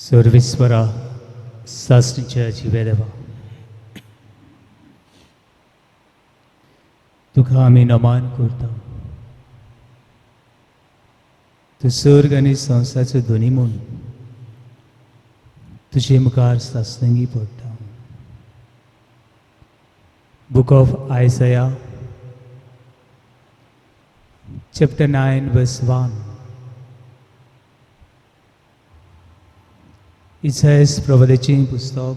सर्वेस्वरा सासणीच्या जिव्या देवा, तुका आमी नमान करता. तूं सर्ग आनी संवसाराचो धनी म्हूण तुजे मुखार सासणगी पडटा. Book of Isaiah chapter 9 verse 1. इसायस प्रवाद्याचें पुस्तक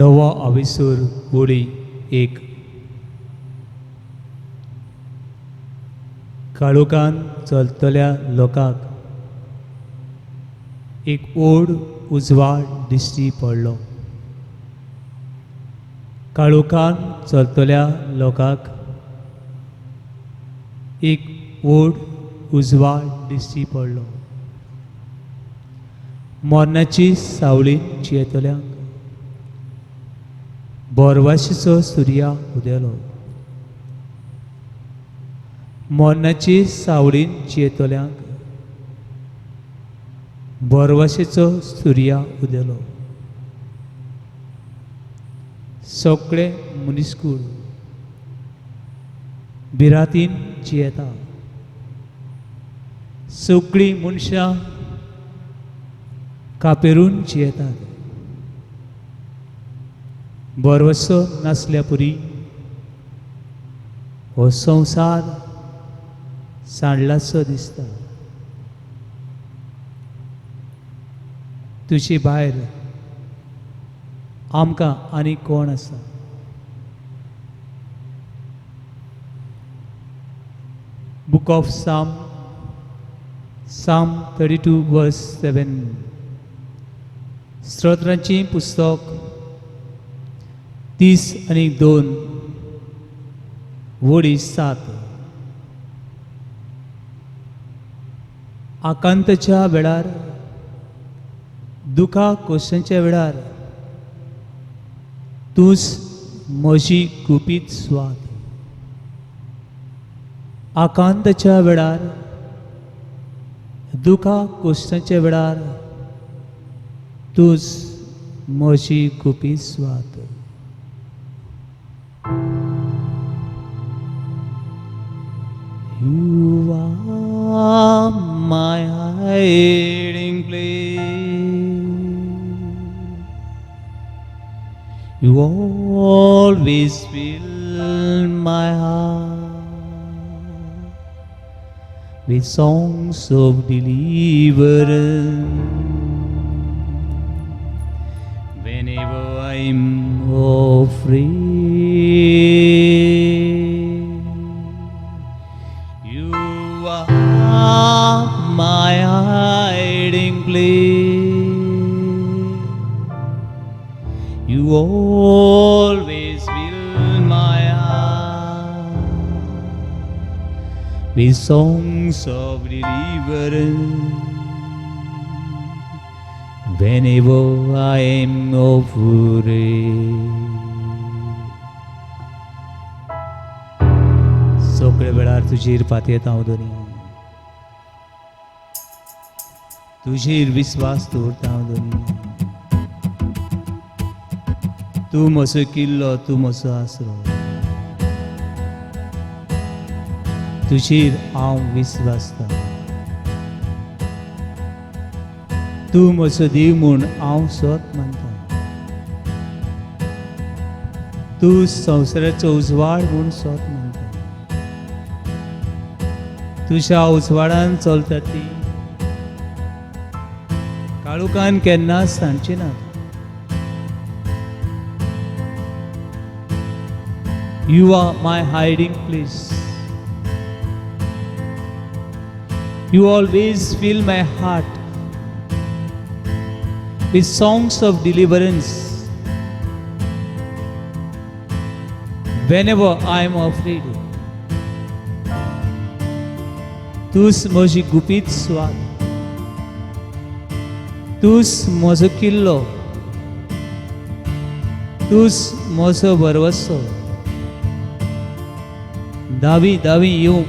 णवो आविसूर वळी 1. काळोखान चलतल्या लोकांक एक व्हड उजवाड दिश्टी पडलो. काळोखान चलतल्या लोकांक एक व्हड उजवाड दिश्टी पडलो. मरणाची सावळी जियेतल्यांक बोरवाशीचो सुर्या उदेलो. मरणाची सावळीन जियेतल्यांक बोरवाशीचो सुर्या उदेलो. सगळे मनीसकूळ भिरांतीन जियेता. सगळीं मनशां कापेरून जियेतात. भरवसो नासल्या पुरी हो संवसार सांडलासो दिसता. तुजे भायर आमकां आनी कोण आसा? Book of Psalm, Psalm 32 verse 7. स्तोत्रांचें पुस्तक 32 वळी 7. आकांताच्या वेळार, दुखा कोशांच्या वेळार तूंच म्हजी गुपीत स्वाद. आकांताच्या वेळार, दुखा कोश्टांच्या वेळार तूंच म्हजी गुपीत स्वाद. You are my hiding place. You always fill my heart with songs of deliverance. Whenever I'm afraid, you are my hiding place. You always fill my heart with songs of deliverance. Whenever I am afraid. सगळे वेळार तुजेर पातयेता हांव धनी, तुजेर विस्वास दवरता हांव धनी. तूं म्हजो किल्लो, तूं म्हजो आसरो, तुजेर हांव विस्वासता. तूं म्हजो देव म्हूण हांव सोत मानता. तूं संवसाराचो उजवाड म्हूण सोत मानता. तुज्या उजवाडान चलता ती काळोखान केन्नाच सांडची ना. You are my hiding place. You always fill my heart with songs of deliverance. Whenever I am afraid, तूंच म्हजी गुपीत स्वाद, तूंच म्हजो किल्लो, तूंच म्हजो भरवसो. दावी दावी येवंक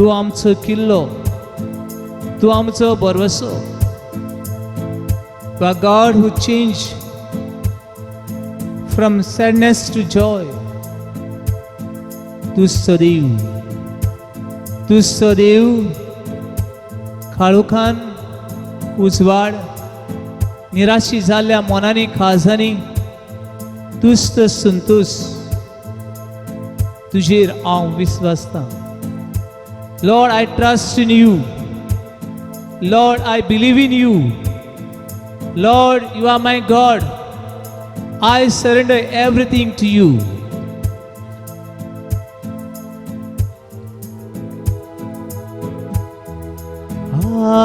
तूं आमचो किल्लो, तूं आमचो भरवसो. You are God who change from sadness to joy. तूं सदैव, तूं सदैव काळोखान उजवाड, निराशी जाल्ल्या मनांनी काळजांनी तुस्त संतोश. तुजेर हांव विस्वासतां. Lord, I trust in you. Lord, I believe in you. Lord, you are my God. I surrender everything to you.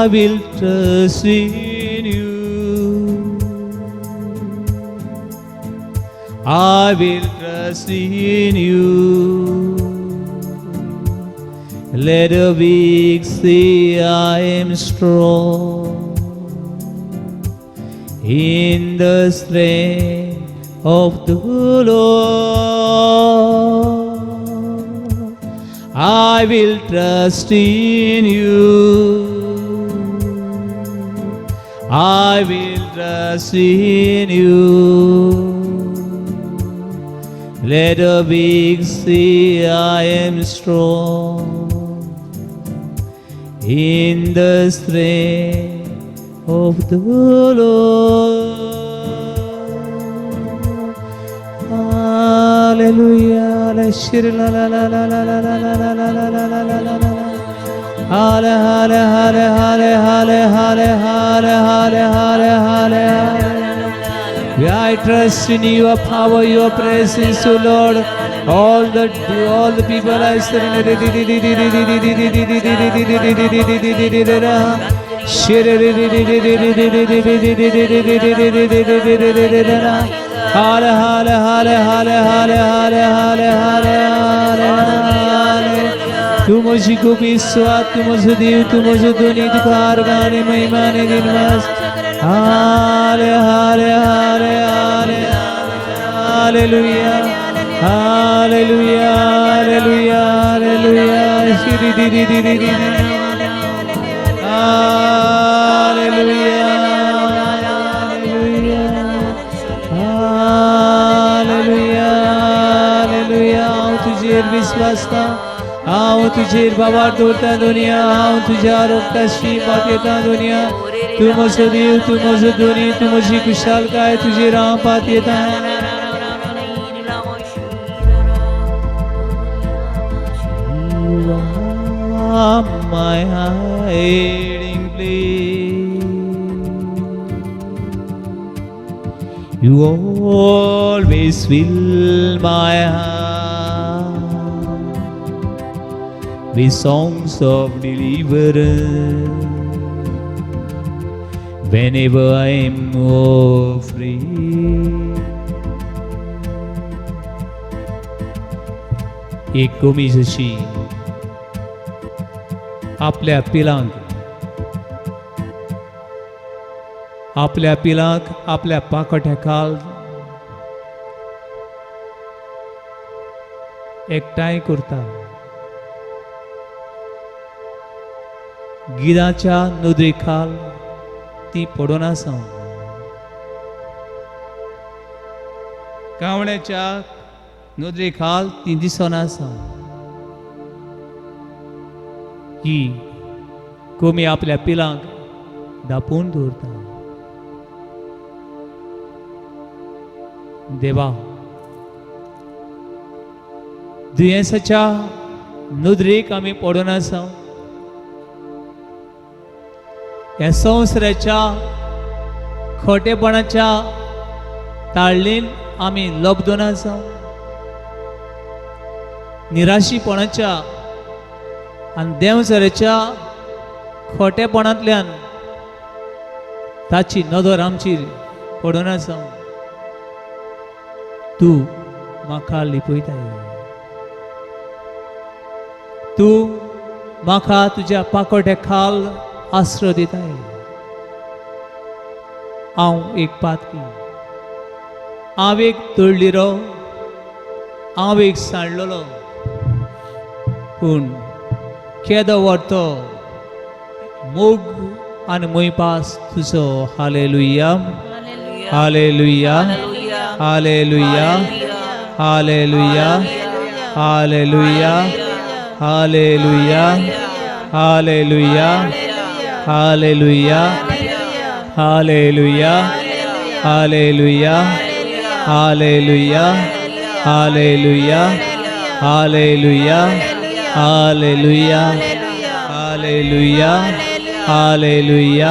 I will trust in you. I will trust in you. Let the weak say I am strong in the strength of the Lord. I will trust in you. I will trust in you. Let the weak say I am strong in the strength of the Lord. Hallelujah. La la la la la la la la la la la la la la la. Hale hale hale hale hale hale hale hale hale hale. I trust in your power, your presence, O Lord. All the people I surrender. Hale hale hale hale hale hale hale hale hale. तूं म्हजी गुपीत, तूं म्हजो देव, तूं म्हजो धनी, तुका आर्गां, महिमा आनी दिनवास. हाले हाले हाले हाले. Hallelujah, hallelujah, hallelujah, hallelujah. Shri the the the the the. Hallelujah, hallelujah, hallelujah, hallelujah. हांव तुजेर विस्वासता, हांव तुजेर भावार्थ दवरता दुनिया, हांव तुज्या रोगताशी पातयेता दुनिया. तूं म्हजो देव, तूं म्हजो धनी, तूं म्हजी खुशालकाय, तुजेर हांव पातयेता. You are my hiding place. You always fill my heart with songs of deliverance whenever I am afraid. एक कोमी जशी आपल्या पिलांक, आपल्या पिलांक आपल्या पाकोट्या खाल एकठांय करता, गिदाच्या नदरे खाल ती पडून आसा, कावळ्याच्या नदरे खाल ती दिसना आसा. ही कोमी आपल्या पिलांक दापून दवरता. देवा, दुयेंसाच्या नदरेक आमी पडून आसा, ह्या संवसाराच्या खोटेपणाच्या ताळणेन आमी लब्दून आसा, निराशीपणाच्या आनी देंवचाराच्या खोटेपणांतल्यान ताची नदर आमची पडून आसा. तूं म्हाका लिपयताय, तूं म्हाका तुज्या पाकोट्या खाल आसरो दिताय. हांव एक पातकी, हांव एक तोडलिरो, हांव एक सांडलेलो, पूण केदो व्हडतो मोग आनी मोयपास तुजो. Hallelujah, hallelujah, hallelujah, hallelujah, hallelujah, hallelujah, hallelujah, hallelujah, hallelujah, hallelujah, hallelujah, hallelujah, hallelujah, hallelujah, hallelujah, hallelujah,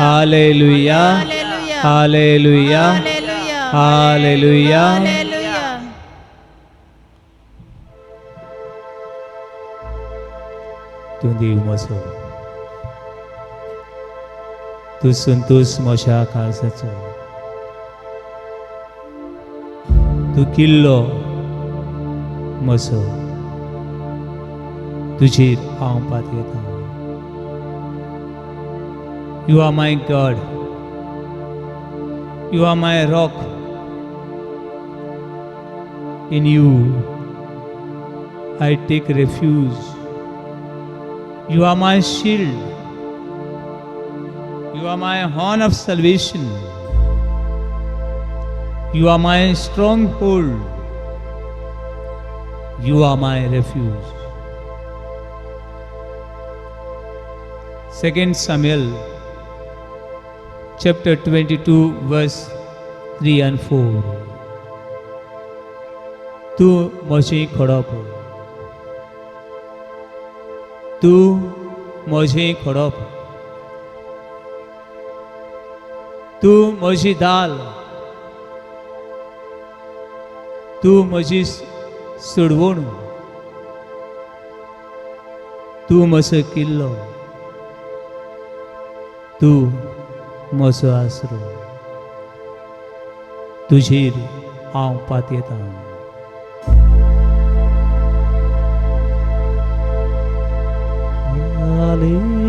hallelujah, hallelujah, hallelujah. तूं देव म्हजो, तूं संतोश म्हज्या काळजाचो, तूं किल्लो म्हजो, तुजेर हांव पातयेतां. You are my God. You are my rock. In you I take refuge. You are my shield. You are my horn of salvation. You are my stronghold. You are my refuge. Second Samuel chapter 22 verse 3 and 4. तूं म्हजें खडप, तूं म्हजें खडप, तूं म्हजी दाल, तूं म्हजी सोडवण, तूं म्हजो किल्लो, तूं म्हजो आसरो, तुजेर हांव पातयेतां. Hallelujah.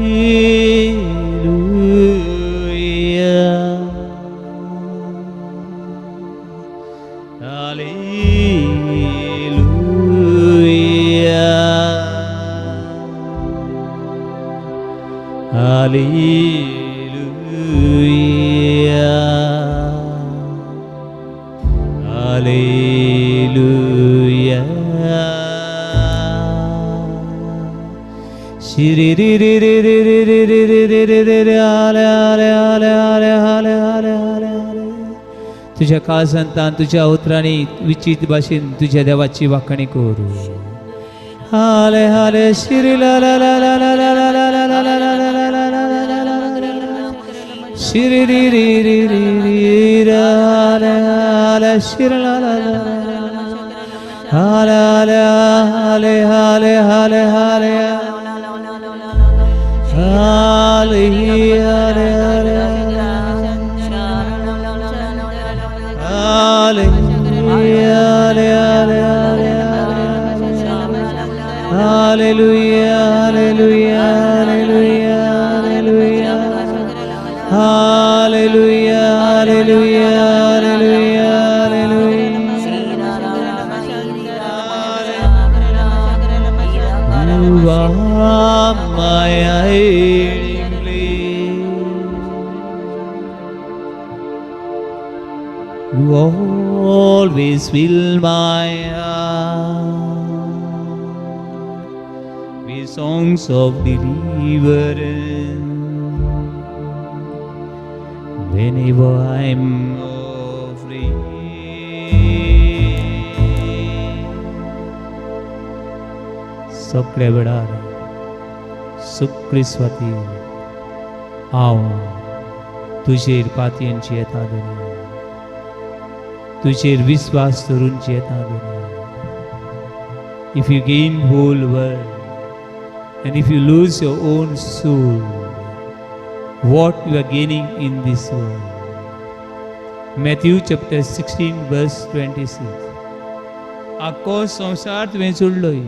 Hallelujah. Hallelujah. Hallelujah. Shri ri ri ri ri ri ri ri ri ri ri ri ri आले आले आले आले आले आले आले आले. तुझ्या काळजांतान तुझ्या उतरांनी विचित भाशेन तुझ्या देवाची वाखाणी करू. हाले हाले श्री ला ला ला ला ला ला ला ला ला ला ला ला ला ला ला ला ला ला ला. श्री री री री री री रा ला ला श्री ला ला ला ला ला. हाले हाले हाले हाले हाले हाले हाले हाले हाले हाले हाले हाले हाले. Hallelujah, hallelujah, hallelujah, hallelujah. Hallelujah, hallelujah, hallelujah, hallelujah. You are my hiding place. You always fill my heart with songs of deliverance. Whenever I'm afraid, सगळ्या वेळार सुक्रिस्वाती हांव तुजेर पातयेन जियेता धनी, तुजेर विस्वास धरून जियेता धनी. If you gain whole world and if you lose your own soul, what you are gaining in this world? Matthew chapter 16 verse 26. आख्खो संवसार तुवें जोडलोय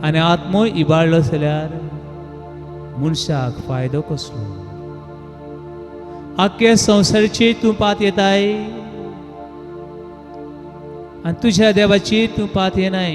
आनी आत्मो इबाडलो जाल्यार मनशाक फायदो कसलो? आख्ख्या संवसाराचेर तूं पात येताय आनी तुज्या देवाचेर तूं पात येनाय.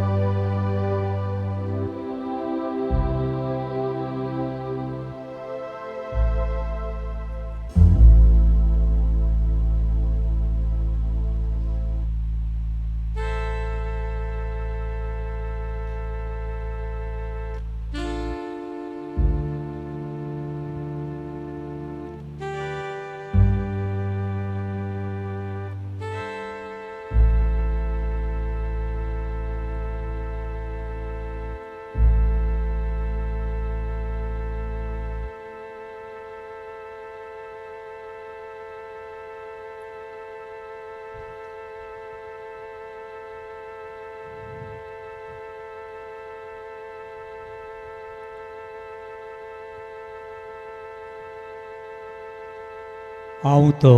हांव तो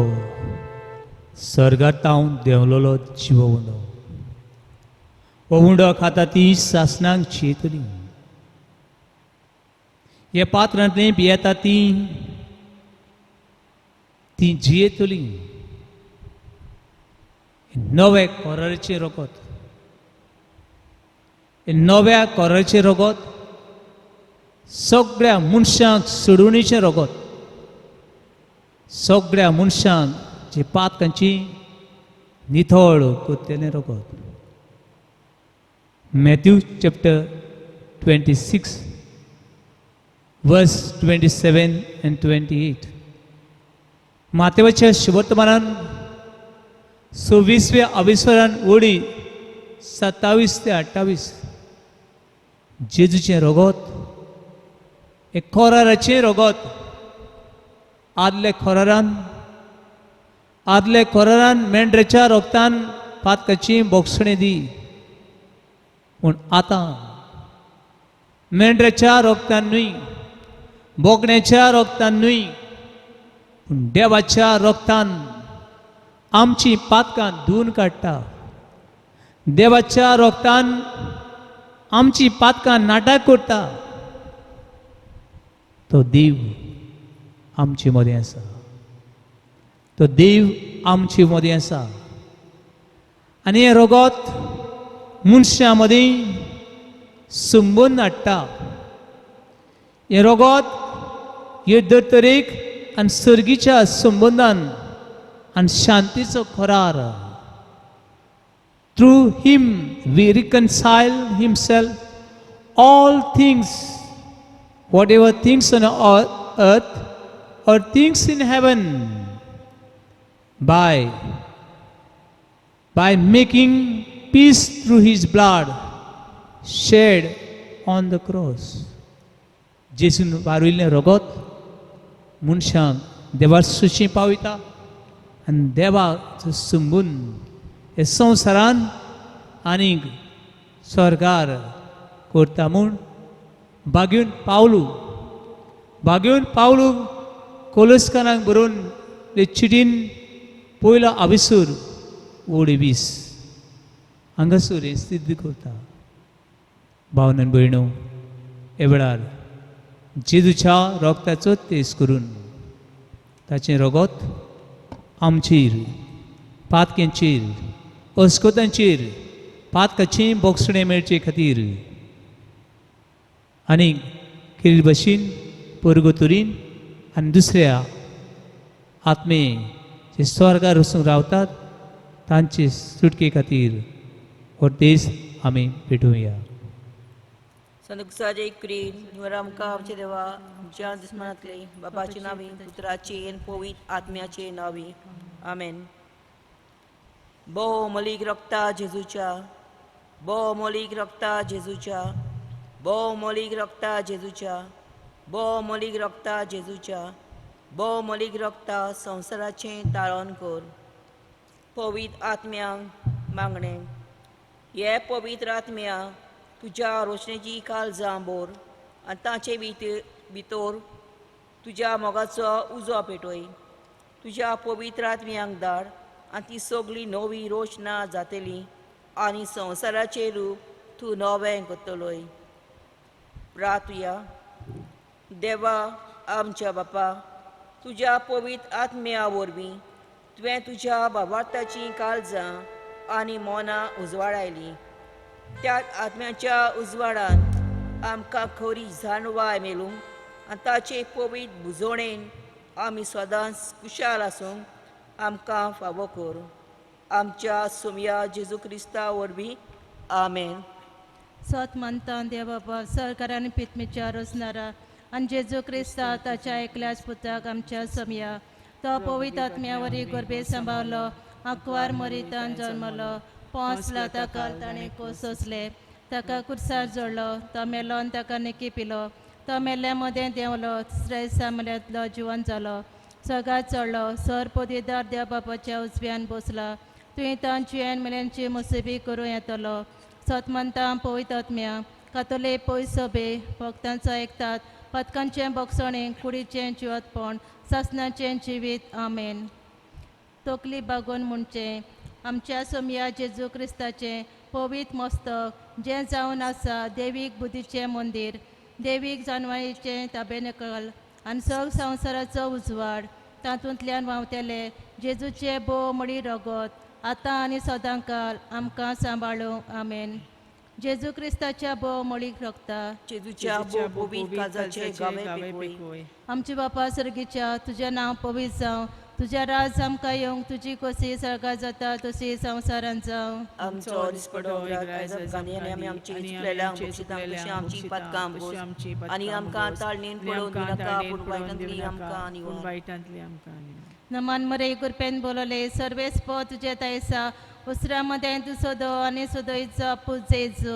सर्गांत हांव देंवलेलो जिवो उंडो, हो उंडो खाता ती सासणाक जियेतली. हे पात्रांतली पियेता ती ती जियेतली. नवे कोराचें रगत, नव्या कोराचें रगत सगळ्या मनशांक सोडवणीचें रगत, सगळ्या मनशांक जे पातकांची निथळ करतलें रगत. Matthew chapter 26 verse 27 and 28. मातेवाच्या शुभवर्तमानान 26व्या अविस्वरान OD 27 ते 28. जेजूचें रगत एक कोराराचें रगत. आदले कोरारान मेंढरेच्या रोगतान पातकाची बोगसणी दी, पूण आतां मेंढरेच्या रोगतान न्हय, बोगण्याच्या रोगतान न्हय, पूण देवाच्या रोगतान आमची पातकां धुवन काडटा. देवाच्या रोगतान आमची पातकां नाटक करता. तो देव आमचे मदें आसा, तो देव आमचे मदें आसा. आनी हें रगत मनशां मदीं संबंद हाडटा. हें रगत हे धर्तरेक आनी सर्गीच्या संबंदान आनी शांतीचो करार. Through him we reconcile himself all things, whatever things on earth or things in heaven, by making peace through his blood shed on the cross. जेजून वारयल्लें रगत मनशांक देवा सुशी पावयता आनी देवाचो संबंद हे संवसारान आनीक स्वर्गार करता म्हूण भाग्यून पावलू कोलस्कारांक बरोवन ते चिटीन पयलो आविसूर ओडी 20 हांगासर हें सिद्ध करता. भावनान भयणो, हे वेळार जेजूच्या रोगताचो तेज करून ताचें रगत आमचेर, पातक्यांचेर, अस्कोतांचेर पातकाची बोगसणें मेळचे खातीर आनी केल्ले भशेन परगतुरीन आनी दुसऱ्या आत्मे जे स्वर्गार वचून रावतात तांचे सुटके खातीर हो देश आमी पेटोवया. संत क्रीन निवर आमकां आमच्या देवा, आमच्या दुस्मानांतले बापाचे नावी, पुत्राचे आनी पवित्र आत्म्याचे नावी, आमेन. भोव मोलीक रक्ता जेजूच्या, भोव मोलीक रक्ता जेजूच्या, भोव मोलीक रक्ता जेजूच्या, भोव मोलीक रक्ता जेजूच्या, भोव मोलीक रक्ता संवसाराचें ताळण कर. पवित्र आत्म्यांक मागणें. हे पवित्र आत्म्या, तुज्या रोशणेची काळजां बोर आनी तांचे भितर तुज्या मोगाचो उजो पेटय. तुज्या पवित्र आत्म्यांक धाड आनी ती सगळी नवी रोशना जातली आनी संवसाराचें रूप तूं नवें करतलोय. प्रातुया. देवा आमच्या बापा, तुज्या पवित्र आत्म्या वरवीं तुवें तुज्या बाबार्थाचीं काळजां आनी मनां उजवाडायलीं. त्या आत्म्याच्या उजवाडान आमकां खरी जाणवाय मेळूंक आनी ताचे पवित्र बुजोणेन आमी सदांच कुशाल आसूंक आमकां फावो कर. आमच्या सोमया जेजू क्रिस्ता वरवीं, आमेन. सत मानता देव बाबा, सरकारान पितमीच्या रचणारा आनी जेजू क्रिस्ता ताच्या एकल्याच पुताक आमच्या समया, तो पवित्र आत्म्या वरी गर्भे सांबाळलो, आंकवार मरितान जल्मलो. पोंस ताका ताणें कोस सोंसले, ताका कुर्सार जोडलो, तो मेलो आनी ताका निकी पिलो. तो मेल्ल्या मदें देंवलो, तिसऱ्या दिसा मेल्यांतलो जिवन जालो, सगात चडलो, सर पदवीदार देव बापाच्या उजव्यान बसला. तुवें तांची आनी मेल्यांची मुसबी करूं येतलो. सतमंता पवित्र आत्म्या, कातोले पवित्र सभे, भक्तांचो एकतात, पथकांचें बोगसणें कुडीचें जिवतपण सासणाचें जिवीत. आमेन. तकली बागोवन म्हणचें आमच्या सोमया जेजू क्रिस्ताचें पवित्र मस्तक जें जावन आसा देवीक बुद्धीचें मंदीर देवीक जानवायेचें ताबेनकल आनी सग संवसाराचो उजवाड तातूंतल्यान व्हांवतेले जेजूचे भोव मळी रगत आतां आनी सदांकाल आमकां सांबाळूं. आमेन. जेजू क्रिस्ताच्या भोव मळीक रगता जेजूच्या पवित्र काळजाचे गावे पेकोय. आमच्या बापा सर्गीच्या तुजें नांव पवित्र जावं, तुजें राज आमकां येवंक, तुजी खोशी सर्गात जाता तशी संवसारांत जावं. आमचो दिसपडो आनी आमी आमची चुकलेल्यांक बक्षितां तशी आमची पातकां आमगोस आनी आमकां ताळणेन पडोवन दिवनाका, पूण वायटांतली आमकां निवार. नमन मरे कृपेन बोलले सर्वेस पो तुजे तायसा उसरा मदें तूं सदो आनी सदोयचो पूत जेजू.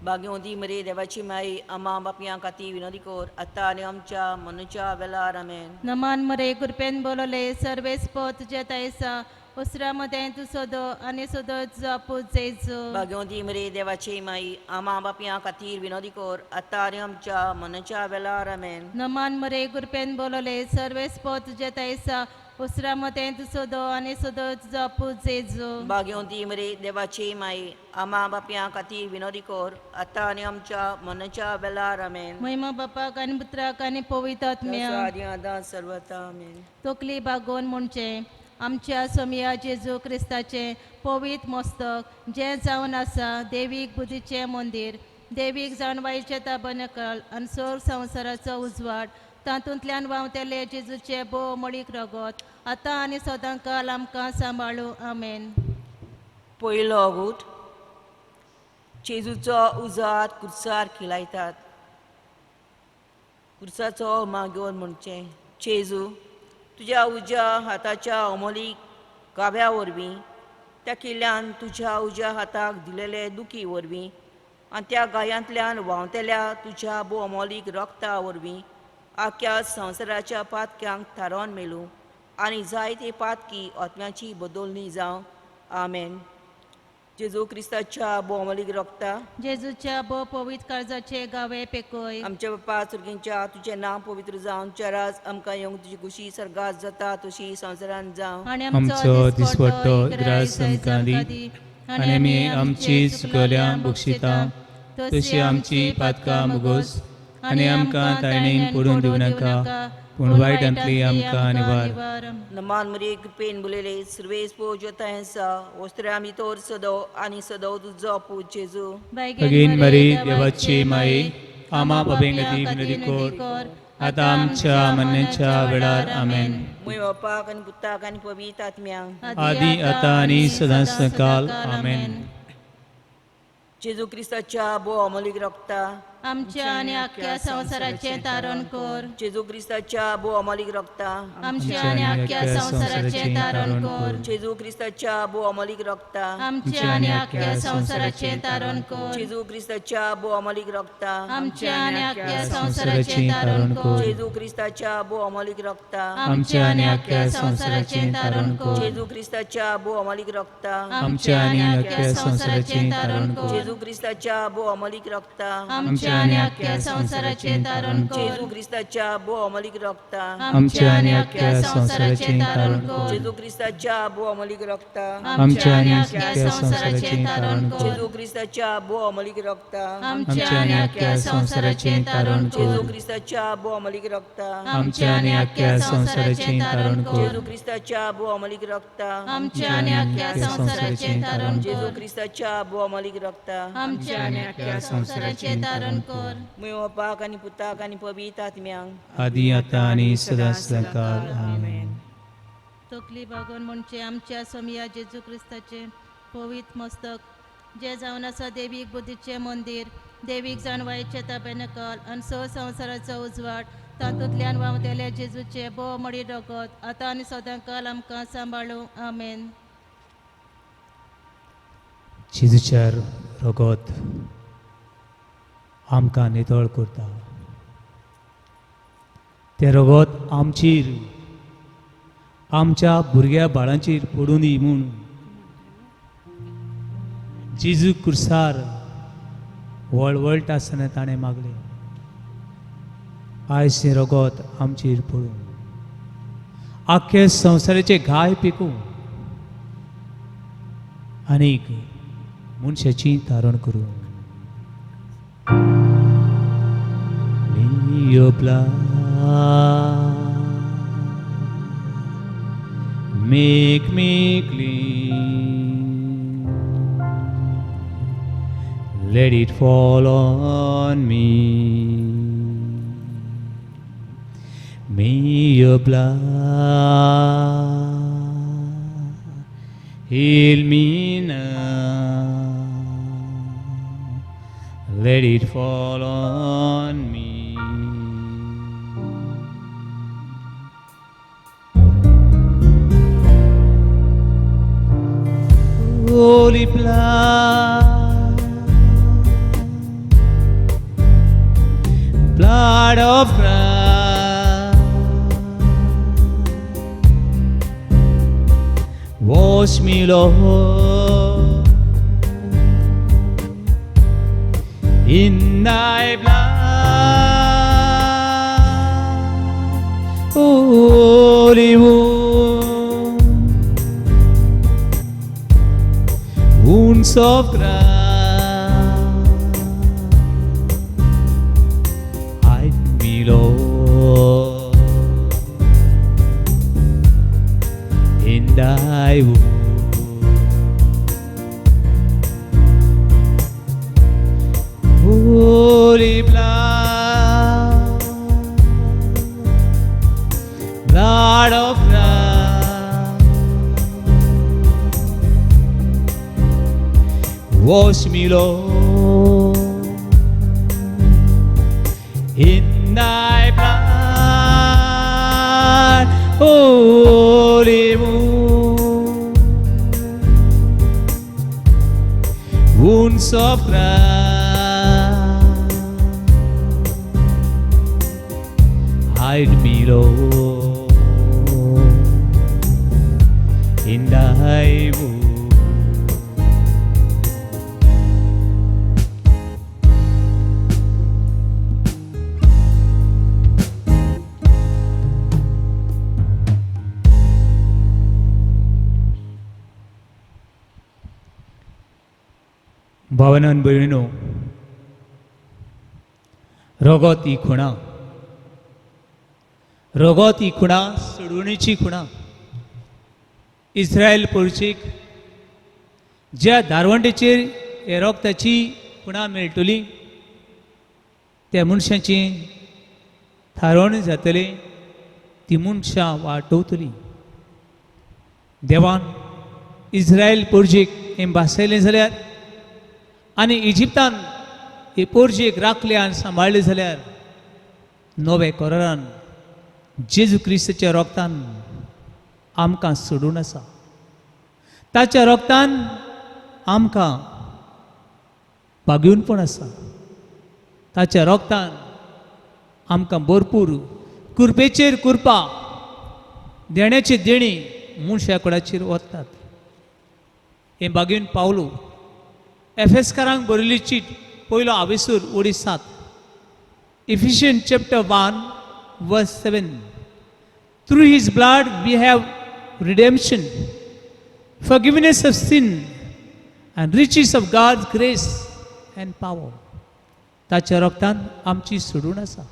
भाग्यवंती मरे देवाची माई आमा बापयां खातीर विनोदी कर आतां आनी आमच्या मनुच्या वेलार. आमेन. नमन मरे कृपेन बोलले सर्वेस पो तुजे तायसा उसरा मदें तूं सदो आनी सदोयचो पूत जेजू. भाग्यवंती मरे देवाची माई आमा बापयां खातीर विनोदी कर आतां आनी आमच्या मनुच्या वेलार. आमेन. नमन मरे कृपेन बोलले सर्वेस पो तुजे तायसा उसरा मदें तूं सदो आनी सदोयचो पूत जेजू. भाग्यवंती मरे देवाची माई आमा बापयां खातीर विनोदी कर आतां आनी आमच्या मनुच्या वेलार. आमेन. महिमा बापाक आनी पुत्राक आनी पवित्र आत्म्याक. आदी आदान सर्वता. आमेन. तकली बागोवन म्हणचें आमच्या सोमया जेजू क्रिस्ताचें पवित्र मस्तक जें जावन आसा देवीक बुद्धीचें मंदीर देवीक जाणवायचें ताबनकल आनी सोर संवसाराचो उजवाड तातूंतल्यान व्हांवतेले जेजूचें भोव मळीक रगत आतां आनी सदांकाल आमकां सांबाळूं. आमेन. पयलो गूट जेजूचो उजार कुर्सार खिलायतात. कुर्साचो मागोवन म्हणचें जेजू तुज्या उज्या हाताच्या अमोलीक गाव्या वरवीं त्या किल्ल्यान तुज्या उज्या हाताक दिलेले दुखी वरवीं आनी त्या गायांतल्यान व्हांवतेल्या तुज्या भोव अमोलीक रक्ता वरवीं आख्या संवसाराच्या पातक्यांक थारोवन मेलूं आनी जायते पातकी आत्म्याची बदलणी जावं. आमेन. जेजू क्रिस्ताच्या भोव अमोलीक रक्ता जेजूच्या भोव पवित्र काळजाचे गावे पेकोय. आमच्या बापा सुर्गींच्या तुजें नांव पवित्र जावं, तुजें राज आमकां येवंक, तुजी खुशी सर्गात जाता तशी संवसारांत जावं. आनी आमचो दिसवट्टो ग्रास आमकां दी आनी आमी आमची चुकल्या बक्षिता तशी आमची पातकां मुगोस आनी आमकां ताणेन पडून दिवं नाका, पूण वायटांतली आमकां निवार. नमान मरे कृपेन बुलेले सर्वेस पोजो तांसा वस्त्रे आमी तोर सदो आनी सदो तुजो पूत जेजू. भगीन मरी देवाची माई आमा बाबेंगती विनोदी कोर आतां आमच्या मरणाच्या वेळार. आमेन. मुय बापाक आनी पुताक आनी पवित्र आत्म्याक आदी आतां आनी सदां सकाल. आमेन. जेजू क्रिस्ताच्या भोव अमोलीक रक्ता आमच्या आनी आख्या संवसाराचें तारण कर. जेजू क्रिस्ताच्या भोव अमोलीक रक्ता आमच्या आनी आख्या संवसाराचें तारण कर. जेजू क्रिस्ताच्या भोव अमोलीक रक्ता आमच्या आनी आख्या संवसाराचें तारण कर. जेजू क्रिस्ताच्या भोव अमोलीक रक्ता आमच्या आनी आख्या संवसाराचें तारण कर. जेजू क्रिस्ताच्या भोव अमोलीक रक्ता आमच्या आनी आख्या संवसाराचें तारण कर. जेजू क्रिस्ताच्या भोव अमोलीक रक्ता आमच्या आनी आख्या संवसाराचें तारण कर. जेजू क्रिस्ताच्या भोव अमोलीक रक्ता आमच्या आनी आख्या संवसाराचें तारण कर. जेजू क्रिस्ताच्या भोव अमोलीक रक्ता आमच्या आनी आख्या संवसाराचें तारण कर. जेजू क्रिस्ताच्या भोव अमोलीक रक्ता आमच्या आनी आख्या संवसाराचें तारण कर. जेजू क्रिस्ताच्या भोव अमोलीक रक्ता आमच्या आनी आख्या संवसाराचें तारण जेजू कर. क्रिस्ताच्या भोव अमोलीक रक्ता आमच्या आनी आख्या संवसाराचें तारण कर. जेजू क्रिस्ताच्या भोव अमोलीक रक्ता आमच्या आनी आख्या संवसाराचें तारण जेजू कर. क्रिस्ताच्या भोव अमोलीक रक्ता आमच्या आनी आख्या संवसाराचें तारण कर. मुय बापाक आनी पुताक आनी पवित्र आत्म्याक आदी आतां आनी सदां सदांकाल. आमेन. तकली बागोवन म्हणचे आमच्या सोमया जेजू क्रिस्ताचें पवित्र मस्तक जें जावन आसा देवीक बुद्धीचें मंदीर देवीक जाणवायचें ताबेनकल आनी स संवसाराचो उजवाड तातूंतल्यान व्हांवतेले जेजूचें भोव मडी रगत आतां आनी सदांकाल आमकां सांबाळूं. आमेन. जेजूच्या रगत आमकां नितळ करता. तें रगत आमचेर आमच्या भुरग्या बाळांचेर पडूं दी म्हूण जेजू कुर्सार वळवळटा आसतना ताणें मागलें. आयज हें रगत आमचेर पडूं, आख्खे संवसाराचे घाय पिकूं आनीक मनशाची तारण करूं. May your blood make me clean, let it fall on me. May your blood heal me now, let it fall on me. Holy blood, blood of Christ, wash me, Lord, in thy blood. Holy wound, wounds of Christ, hide me, Lord, in thy wound. Holy blood, blood of Christ, wash me, Lord, in thy blood. Holy wound, wounds of Christ, hide me, Lord, in thy wound. भावनान भयणीनो, रगत ही खुणा, रगत ही खुणा सोडवणीची खुणा. इस्रायल पोरचीक ज्या दारवंडेचेर हे रगताची खुणा मेळटली त्या मनशाची थारोवणी जातली, ती मनशां वाटोवतली. देवान इस्रायल पोरजेक हें भासयलें जाल्यार आनी इजिप्तान हे पोरजेक राखले आनी सांबाळ्ळे जाल्यार नवे करारान जेजू क्रिस्ताच्या रोगतान आमकां सोडून आसा. ताच्या रोगतान आमकां भागीवपण आसा. ताच्या रोगतान आमकां भरपूर कृपेचेर कृपा, देण्याची देणी मनशा कुडाचेर वतात. हें बागेवन पावलो एफेसकारांक बरयल्ली चीट पयलो आवेसूर OD 7, Ephesians chapter 1 verse 7. Through his blood we have redemption, forgiveness of sin and riches of God's grace and power. ताच्या रोगतान आमची सोडून आसा.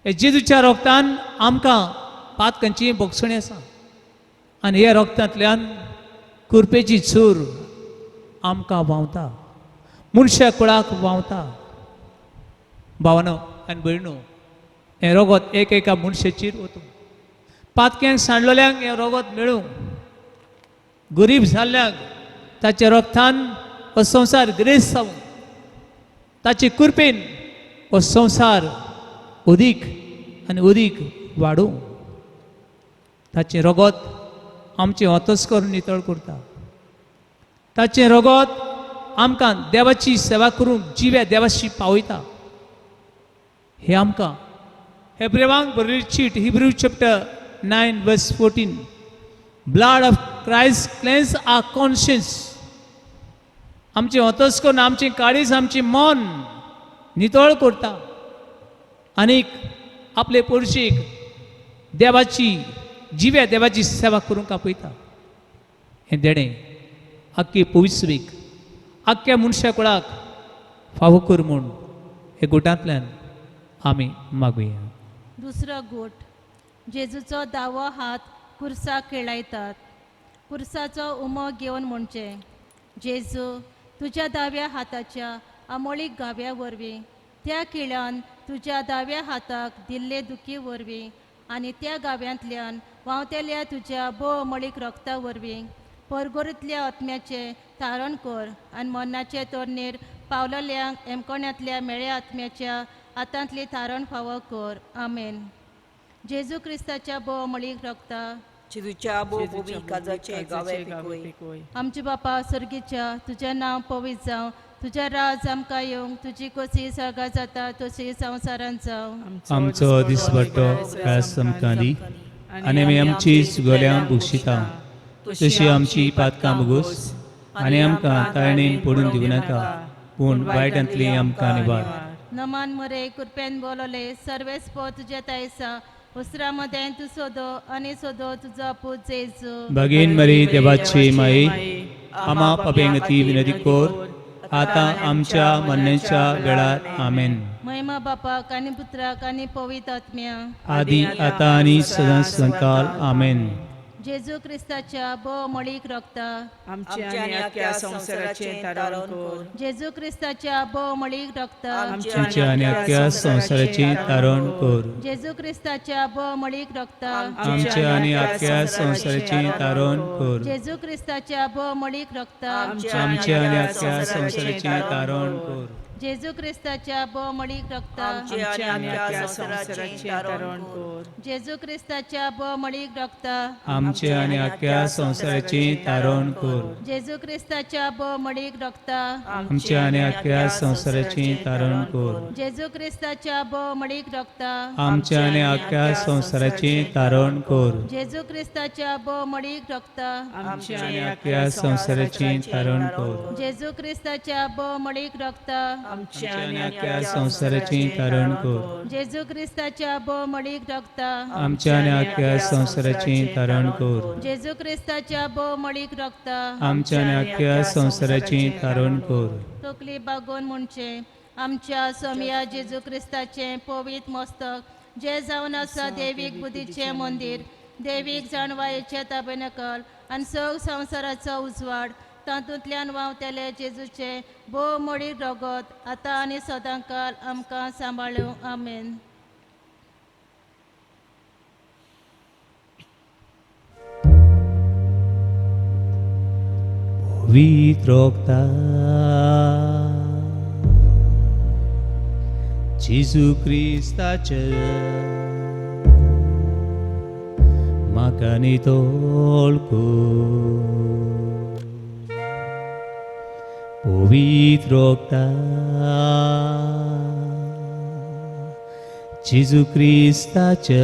हे जेजूच्या रोगतान आमकां पातकांची बोगसणी आसा आनी ह्या रोगतांतल्यान कुरपेची चूर आमकां व्हांवता, मनशा कुळाक व्हांवता. भावनो आनी भयणो, हें रोगत एक एका मनशाचेर वतूं. पातक्यांक सांडलेल्यांक हें रोगत मेळूं, गरीब जाल्ल्यांक ताच्या रोगतान हो संवसार ग्रेस जावं, ताचे कृपेन हो संवसार अदीक आनी अदीक वाडूं. ताचें रोगत आमचें अंतस्कर्ण करून नितळ करता. ताचें रोगत आमकां देवाची सेवा करूंक जिव्या देवाशी पावयता. हे आमकां हेब्रेवांक बरयल्ली चीट, Hebrew chapter 9 verse 14, blood of Christ cleanse our conscience. आमचें अंतस्कर्ण, आमचें काळीज, आमचें मन नितळ करता आनीक आपले पोरशीक देवाची जिव्या देवाची सेवा करूंक आपयता. हें देणें आख्खे पविस्वीक आख्ख्या मनशा कुळाक फावो कर म्हूण हे गोटांतल्यान आमी मागुया. दुसरो गोट जेजूचो दावो हात कुर्साक खेळायतात. कुर्साचो उमो घेवन म्हणचें, जेजू तुज्या दाव्या हाताच्या आमोळीक गाव्या वरवीं त्या खिळान तुज्या दाव्या हाताक दिल्ले दुखी वरवीं आनी त्या गाव्यांतल्यान व्हांवतेल्या तुज्या भोव अमळीक रक्ता वरवीं परगोरींतल्या आत्म्याचें तारण कर आनी मरणाचे तोरणेर पावलल्यांक एमकोण्यांतल्या मेळ्या आत्म्याच्या हातांतली तारण फावो कर. आमेन. जेजू क्रिस्ताच्या भोव अमळीक रक्ता जेजूच्या भोव पवित्र काळजाचे गावे पिकोय. आमचे बापा सर्गीच्या, तुजें नांव पवित्र जावं, तुजें राज आमकां येवंक, तुजी कोशी सर्गां जाता तशी संवसारांत जावं. आमचो दिसवटो खास आमकां दी आनी आमी आमची सुगोल्यां भोगशिता तशी आमची पातकां भोगोस आनी आमकां ताळणेन पडून दिवं नाका, पूण वायटांतली आमकां निवार. नमान मरे कृपेन बोलले सर्वेस पो तुजें तायसा उसरा मदें तूं सोदो आनी सोदो तुजो पूत जेजू. भगीन मरी देवाची माई, आमा पापेंगती विनती कोर आतां आमच्या मरण्याच्या वेळार. आमेन. महिमा बापाक आनी पुत्राक आनी पवित्र आत्म्या आदी आतां आनी सदां संकाल. आमेन. जेजू क्रिस्ताच्या भोव मळीक रक्ता आमच्या आनी आख्या संवसाराचें तारण कर. जेजू क्रिस्ताच्या भोव मळीक रक्ता आमच्या आनी आख्या संवसाराचें तारण कर. जेजू क्रिस्ताच्या भोव मळीक रक्ता आमच्या आनी आख्या संवसाराचें तारण कर. जेजू क्रिस्ताच्या भोव मळीक रक्ता आमच्या आनी आख्या संवसाराचें तारण कर. जेजू क्रिस्ताच्या भोव मळीक रक्ता आमच्या आनी आख्या संवसाराचें तारण कर. जेजू क्रिस्ताच्या भोव मळीक रक्ता आमच्या आनी आख्या संवसाराचें तारण कर. जेजू क्रिस्ताच्या भोव मळीक रक्ता आमच्या आनी आख्या संवसाराचें तारण कर. जेजू क्रिस्ताच्या भोव मळीक रक्ता आमच्या आनी आख्या संवसाराचें तारण कर. जेजू क्रिस्ताच्या भोव मळीक रक्ता आमच्या आनी आख्या संवसाराचें तारण कर. जेजू क्रिस्ताच्या भोव मळीक रक्ता आमच्या आनी आख्या संवसाराचें तारण कर. जेजू क्रिस्ताच्या भोव मळीक रक्ता आमच्या आनी आख्या संवसाराचें तारण कर. जेजू क्रिस्ताच्या भोव मळीक रक्ता आमच्या आनी आख्या संवसाराचें तारण कर. तकली बागोवन म्हणचें, आमच्या सोमया जेजू क्रिस्ताचें पवित्र मस्तक जें जावन आसा देवीक बुद्धीचें मंदीर, देवीक जाणवायेचें ताबेनकल आनी सग संवसाराचो उजवाड, तातूंतल्यान व्हांवतेले जेजूचें भोव मोडीक रगत आतां आनी सदांकाल आमकां सांबाळूं. आमेन. पवित्र रक्ता जेजू क्रिस्ताचे म्हाका नितळ कर. पवित्र रक्ता जेजू क्रिस्ताचे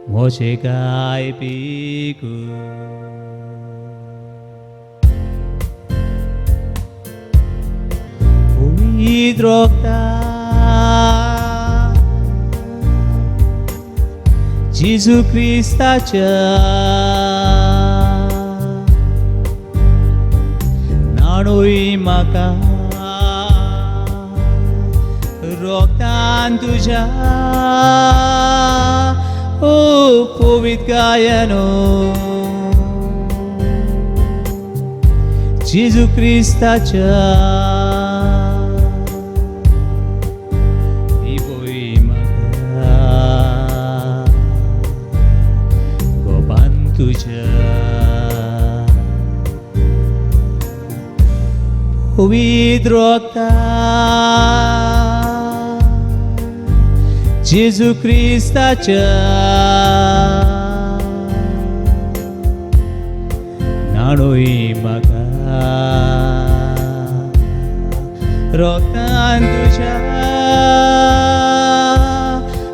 म्हजें काय पिकू. पवित्र रक्ता जेजू क्रिस्ताच्या नाणूय म्हाका रक्तान तुज्या ओ पवित्र गायनो जेजू क्रिस्ताच्या इबोय म्हाका गोपान तुज्या. पवित्र रक्ता जेजू क्रिस्ताच्या नाणूय म्हाका रक्तान तुज्या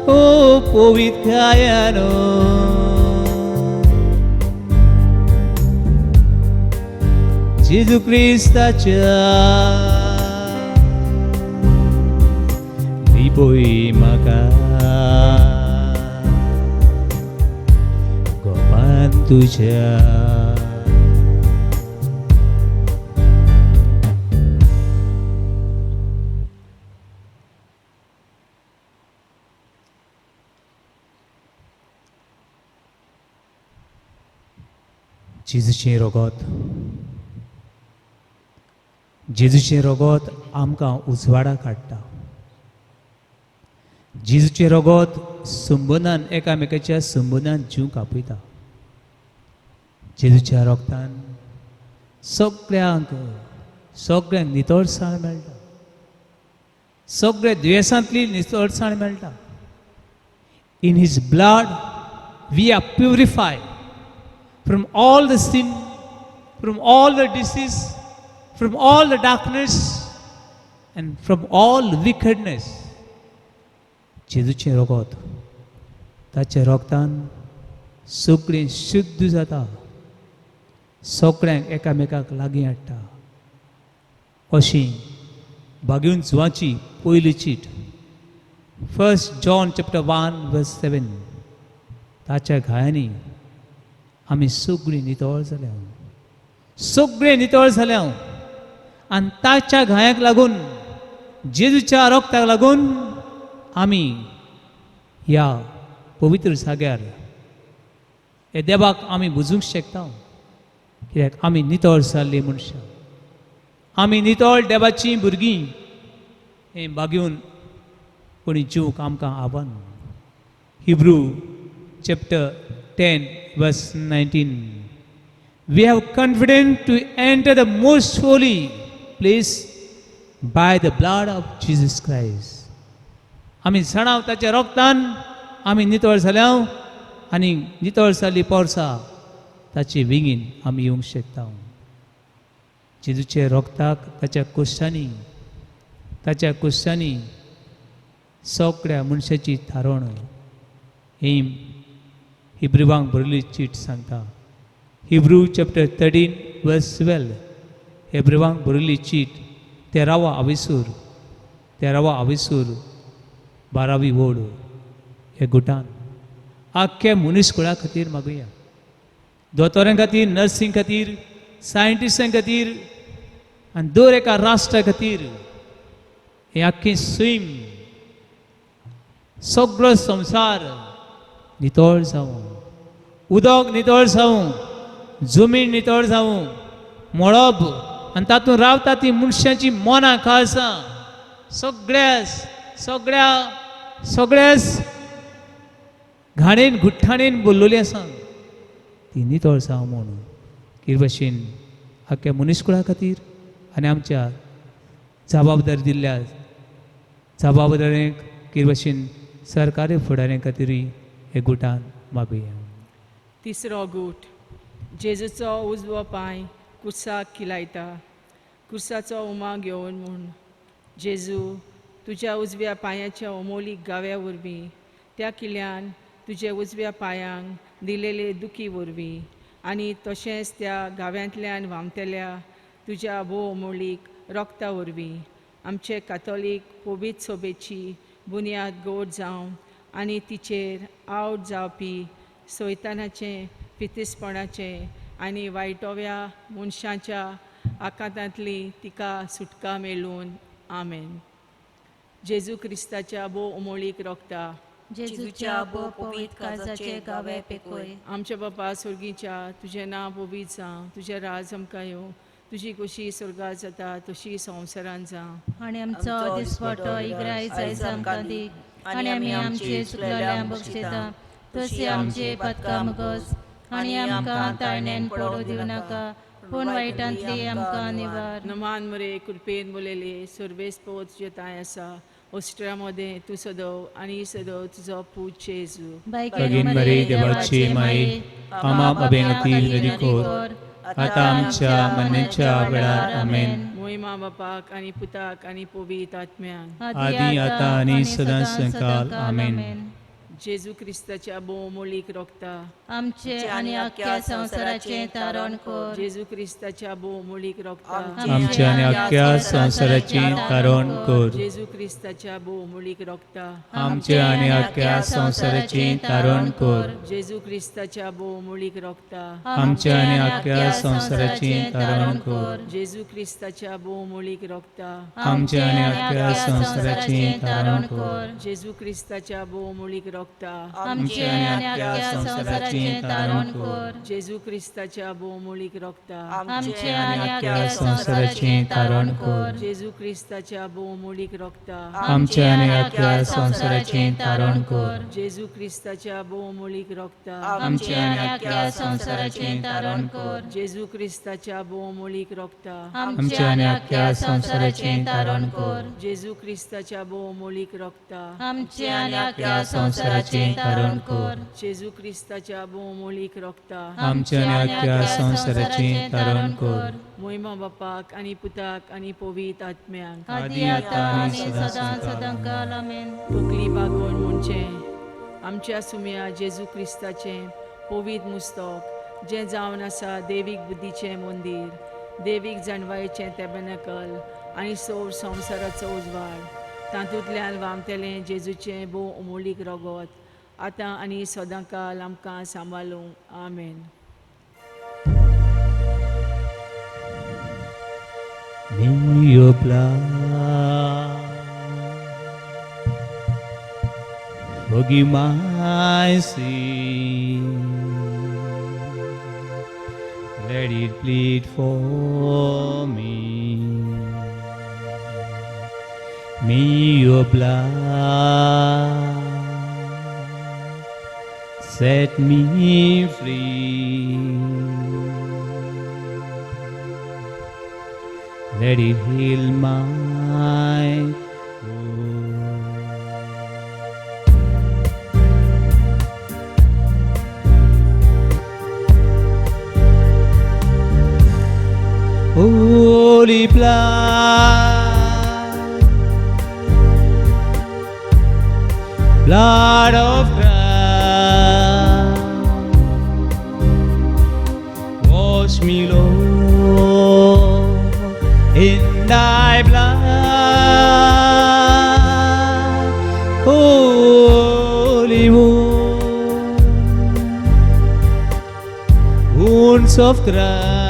ओ पवित्र गायनो जेजू क्रिस्ताच्या. आपय म्हाका गोपान तुज्या. जेजूचें रगत, जेजूचें रगत आमकां उजवाडा काडटा. जेजूचें रगत संबंदान एकामेकाच्या संबंदान जीव कापयता. जेजूच्या रगतान सगळ्यांक सगळ्यांक नितळसाण मेळटा, सगळ्या दुयेंसांतली नितळसाण मेळटा. In his blood we are purified from all the sin, from all the disease, from all the darkness, and from all wickedness. जेजूचें रगत, ताच्या रगतान सगळें शुद्ध जाता, सगळ्यांक एकामेकाक लागीं हाडटा. अशी भागीवन जुवाची पयली चीट, 1 John chapter 1 verse 7. ताच्या घायांनी आमी सगळीं नितळ जाल्या, सगळें नितळ जाल्या. आनी ताच्या घायांक लागून, जेजूच्या रगताक लागून आमी ह्या पवित्र जाग्यार हे देवाक आमी बुजूंक शकता. कित्याक आमी नितळ जाल्लीं मनशां, आमी नितळ देवाचीं भुरगीं. हें बागेवन कोणी जिवंक आमकां आव्हान. Hebrew chapter 10 verse 19. We have confidence to enter the most holy place by the blood of Jesus Christ. आमी जाणाव ताच्या रगतान आमी नितळ जाल्या आनी नितळ जाल्ली पोरसा ताचे विंगीन आमी येवंक शकता. जेजूच्या रगताक ताच्या कुश्यांनी, ताच्या कुश्यांनी सगळ्या मनशाची थारोवण ही हिब्रुवांक बरयल्ली चीट सांगता. हिब्रू चॅप्टर 13 वर्स 12. हिब्रुवांक बरयल्ली चीट 13वा आविसूर, 13वा आविसूर 12वी ओड. हे गुटान आख्ख्या मनीसकुळा खातीर मागुया, दोतोरां खातीर, नर्सीं खातीर, सायंटिस्टां खातीर आनी दर एका राष्ट्रा खातीर. हे आख्खी सैम, सगळो संवसार नितळ जावं, उदक नितळ जावं, जमीन नितळ जावं, मळब आनी तातूंत रावता ती मनशाची मनां खासा सगळ्या सगळ्या सगळ्याच घाणेन गुठ्ठाणेन बोल्लोली आसा ती नितळ जावं म्हणून कितें भशेन आख्ख्या मनीसकुळा खातीर आनी आमच्या जबाबदारी दिल्ल्या जबाबदारेक कितें भशेन सरकारी फुडाऱ्यां खातीरूय हे गुटान मागुया. तिसरो गूट, जेजूचो उजवो पांय कुर्साक किलायता, कुर्साचो उमा घेवन म्हूण. जेजू तुज्या उजव्या पांयाच्या अमोलीक गाव्या वरवीं, त्या किल्ल्यान तुजे उजव्या पांयांक दिलेले दुखी वरवीं आनी तशेंच त्या गाव्यांतल्यान व्हांवतल्या तुज्या भोव अमोलीक रोगता वरवीं आमचे कातोलीक पवित्र सोबेची बुन्याद गोड जावं आनी तिचेर आवट जावपी सैतानाचें फितिसपणाचें आनी वायटोव्या मनशाच्या आकांतांतली तिका सुटका मेळून. आमेन. जेजू क्रिस्ताच्या भोव अमोलीक रोगता, जेजूच्या भोव पवित्र काळजाचे गावे पेकोय. आमच्या बापा स्वर्गीच्या, तुजें नांव पवित्र जावं, तुजें राज आमकां येवं, तुजी खोशी स्वर्गात जाता तशी संवसारांत जावं. आनी आमचो दिसपटो इग्राय आयज आमकां दी आनी आमी आमचे चुकलेल्यांक बक्षिता तशी आमचे पदकां मुगस आनी आमकां ताळण्यान पडूं दिवं नाका पूण वायटांतली आमकां निवार. नमान मरे कृपेन बोलेले, सर्वेस पोत तुजे तांय आसा, ऑस्ट्रिया मदें तूं सदव आनी सदव तुजो पूत जेजू. भगीन मरे देवाची माई, आमा अभ्यंगती नदी आतां आमच्या मरणाच्या वेळार. आमेन. मोहिमा बापाक आनी पुताक आनी पवित्र आत्म्याक आदी आतां आनी सदां संकाल. आमेन. जेजू क्रिस्ताच्या भोवमोलीक रोगता आमचे आनी अख्ख्या संवसाराचें तारण कर. जेजू क्रिस्ताच्या भोवमोलीक रोगता आमचे आनी अख्ख्या संवसाराचें तारण कर. जेजू क्रिस्ताच्या भोवमोलीक रोगता आमचे आनी अख्ख्या संवसाराचें तारण कर. जेजू क्रिस्ताच्या भोवमोलीक रोगता आमचे आनी अख्ख्या संवसाराचें तारण कर. जेजू क्रिस्ताच्या भोवमोलीक रोगता आमचे आनी अख्ख्या संवसाराचें तारण कर. जेजू क्रिस्ताच्या भोवमोलीक रोगता आमचे आनी अख्ख्या संवसाराचें तारण कर. जेजू क्रिस्ताच्या भोवमोलीक रोगता आमचे आनी अख्ख्या संवसाराचें तारण कर. जेजू क्रिस्ताच्या भोवमोलीक रोगता आमचे आनी अख्ख्या संवसाराचें तारण कर. जेजू क्रिस्ताच्या भोवमोलीक रोगता आमचे आनी अख्ख्या संवसाराचें तारण कर. जेजू क्रिस्ताच्या भोवमोलीक रोगता आमचे आनी अख्ख्या संवसाराचें तारण कर. जेजू क्रिस्ताच्या भोवमोलीक रोगता आमचे आनी अख्ख्या संवसाराचें तारण कर. जेजू क्रिस्ताच्या भोवमोलीक रोगता आमचे आनी अख्ख्या संवसाराचें तारण कर. मोहिमा बापाक आनी पुताक आनी पवित्र आत्म्याक आदी आतां आनी सदां सदां काल. आमेन. तकली बागोवन म्हणचें आमच्या सुम्या जेजू क्रिस्ताचें पवित्र मुस्तक जें जावन आसा देवीक बुद्धीचें मंदीर देवीक जाणवायेचें टॅबेनकल आनी सौर संवसाराचो उजवाड तातूंतल्यान वामतलें जेजूचें भोव अमोलीक रगत आतां आनी सदां काल आमकां सांबाळूं. आमेन. May your blood forgive my sin. Let it plead for me. May your blood set me free. Let it heal my wound. Holy blood, blood of Christ, wash me, Lord, in thy blood. Holy wound, wounds of Christ,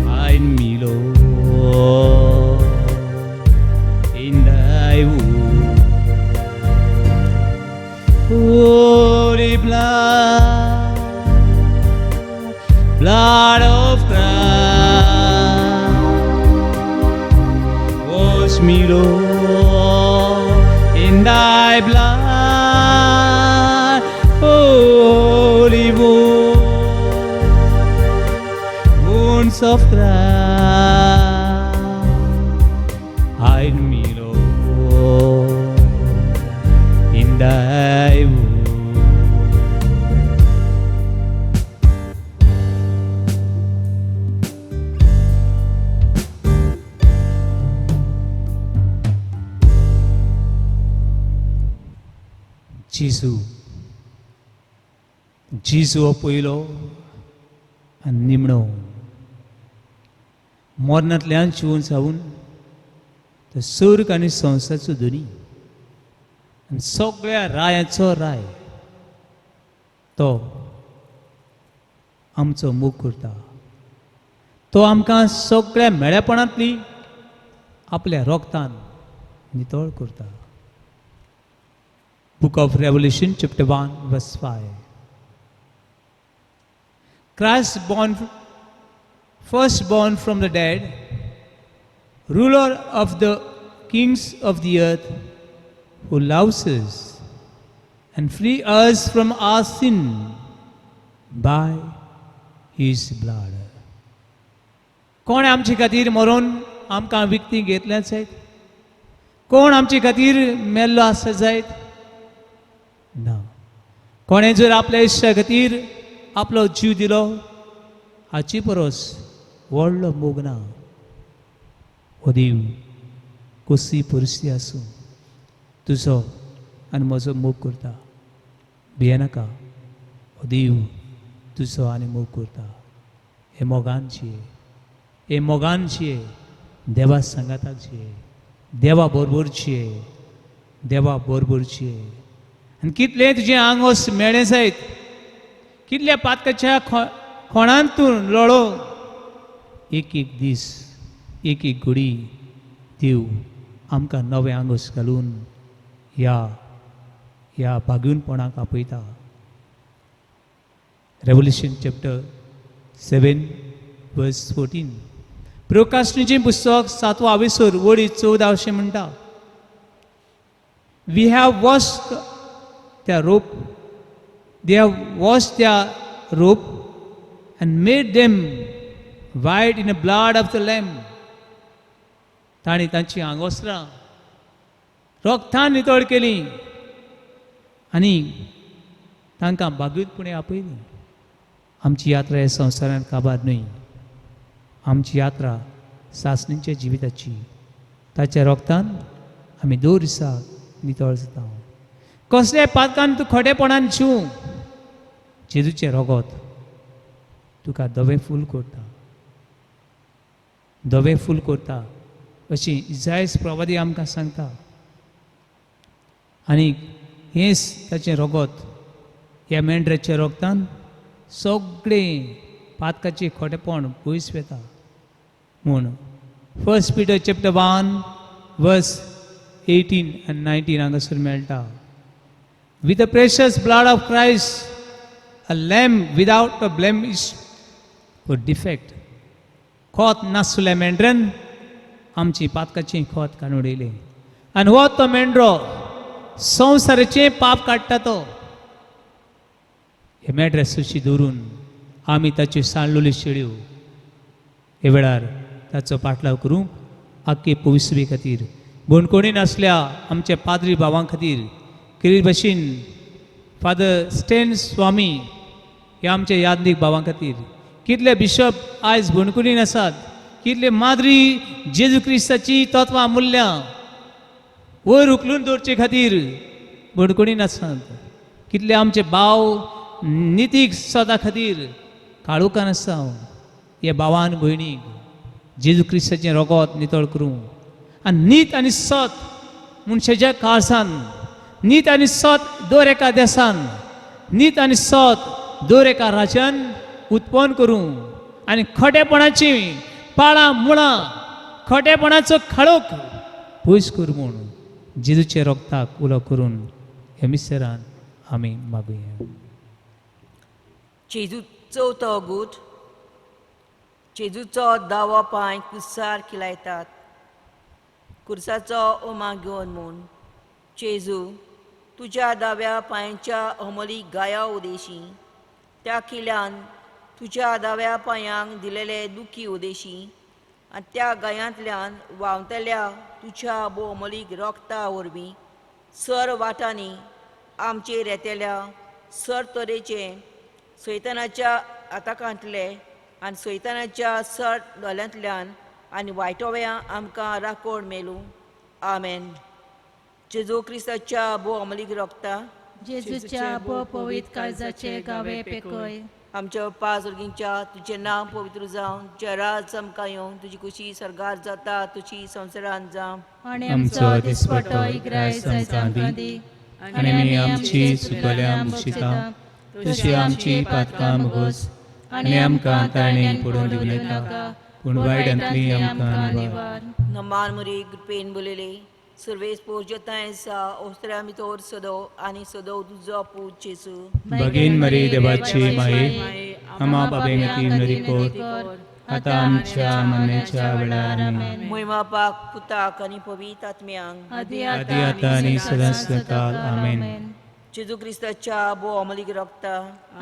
hide me, Lord, in thy wound. Holy blood, blood of Christ, wash me, Lord, in thy blood. Holy wound, wounds of Christ, hide me, Lord, in thy wound. जेजू जेजू हो पयलो आनी निमणो मरणांतल्यान जिवन जावन तो सर्ग आनी संवसाराचो धनी आनी सगळ्या रायाचो राय तो आमचो मोग करता. तो आमकां सगळ्या मेळेपणांतली आपल्या रोगतान नितळ करता. Book of Revelation, chapter 1, verse 5. Christ born, first born from the dead, ruler of the kings of the earth, who loves us and free us from our sin by his blood. कोण आमचे खातीर मरून आमकां विकती घेतल्या जायत? कोण आमचे खातीर मेल्लो आसा जायत? ना. कोणें जर आपल्या इश्टा खातीर आपलो जीव दिलो हाची परस व्हडलो मोग ना. हो देव कसली परिस्थिती आसूं तुजो आनी म्हजो मोग करता. भियेनाका, हो देव तुजो आनी मोग करता. हे मोगान जिये, हे मोगान जिये, देवा सांगाताक जिये, देवा बरोबर जिये, देवा बरोबर जिये. आनी कितलें तुजें आंगोस मेळें जायत, कितल्या पातकाच्या खोणांत तूं लोळो, एक एक दीस एक एक घडी देव आमकां नवें आंगोस घालून ह्या ह्या भाग्यूनपणाक आपयता. Revelation chapter 7 verse 14, प्रकाशनीचें पुस्तक सातवो आवेसर वडी 14 अशें म्हणटा, we have washed their robe, they have washed their robe and made them white in the blood of the lamb. तांणी तांची आंगोसरां रोगतान नितळ केली आनी तांकां भागीतपणे आपयली. आमची यात्रा ह्या संवसारांत काबार न्हय, आमची यात्रा सासणीच्या जिविताची. ताच्या रोगतान आमी दर दिसा नितळ जाता. कसल्या पातकान तूं खोटेपणान शिवूं, जेजूचें रोगोत तुका धवें फूल करता, धवें फूल करता अशी इजायस प्रवादी आमकां सांगता. आनी हेंच ताचें रोगोत, ह्या मेंढराच्या रोगतान सगळें पातकाचें खोटेपण पयस वता. म्हूण 1 Peter chapter 1 verse 18 आनी 19 हांगासर मेळटा, with the precious blood of Christ, a lamb without a blemish or defect. खोत नासुल्या मेंढरान आमची पातकाची खोत काडून उडयली आनी हो तो मेंढरो संवसाराचें पाप काडटा. तो हे मेंढरे सुशी दवरून आमी ताच्यो सांडलेल्यो शेळ्यो हे वेळार ताचो पाटलाव करूंक आख्खे पविसवे खातीर बोणकोणी नासल्या आमच्या पाद्री भावां खातीर केरी भशेन फादर स्टेन स्वामी ह्या आमच्या यादनीक भावां खातीर, कितले बिशप आयज बोणकुणीन आसात, कितले माद्री जेजू क्रिस्ताची तत्वां मुल्यां वयर उखलून दवरचे खातीर बोणकुणीन आसात, कितले आमचे भाव नितीक सदा खातीर काळोखान आसा. हे भावान भयणीक जेजू क्रिस्ताचें रोगोत नितळ करूं आनी नीत आनी सत मनशाच्या काळसान, नीत आनी सत दर एका देसान, नीत आनी सत दर एका राज्यान उत्पन्न करूं आनी खोटेपणाची पाळां मुळां, खोटेपणाचो खाळोख पयस करूं म्हूण जेजूच्या रोगताक उलो करून ह्या मिसरान आमी मागुया. जेजू चवथो गूट. जेजूचो दावो पांय कुसार खिलायतात कुर्साचो उमा घेवन म्हूण. जेजू तुज्या दाव्या पांयच्या अमली गाया उदेशी, त्या किल्यान तुज्या दाव्या पांयांक दिलेले दुखी उदेशी आनी त्या गायांतल्यान व्हांवतल्या तुज्या भोवमलीक रोगता वरवीं सर वाटांनी आमचेर येतल्या सर तरेचे सैतानाच्या आताकांतले आनी सैतानाच्या सर दोल्यांतल्यान आनी वायटोव्या आमकां राखण मेलूं. आमेन. जेजू क्रिस्ताच्या भोव अमलीक रोगता जेजूच्या भोव पवित्र काळजाचे गावे पेकय. आमच्या पांच वर्गींच्या तुजें नांव पवित्र जावं, तुजें राज आमकां येवं, तुजी खुशी सर्गार जाता तुजी संवसारान जावं. आनी आमचो दिसपटो इग्राय आमकां दी आनी आमी आमची चुकल्या मुक्षिता तशी आमची पातकां मुगोस आनी आमकां ताणें पडून दिवं नाका, पूण वायटांतली आमकां निवार. नमान मुरी कृपेन बोलयले सर्वेस पोजताय सा ओस्त्रा मितोर सदो आनी सदो तुजो पूत जेजू. भगीन मरी देवाची माये, आमा बाबेंगती नरी कोर, आतां आमच्या मरणाच्या वेळार. आमेन. मोहिमा पाक पुताक आनी पवित्र आत्म्यांक आदी आदी आतां आनी सदांच सदां. आमेन. जेजू क्रिस्ताच्या भोव अमलीक रोगता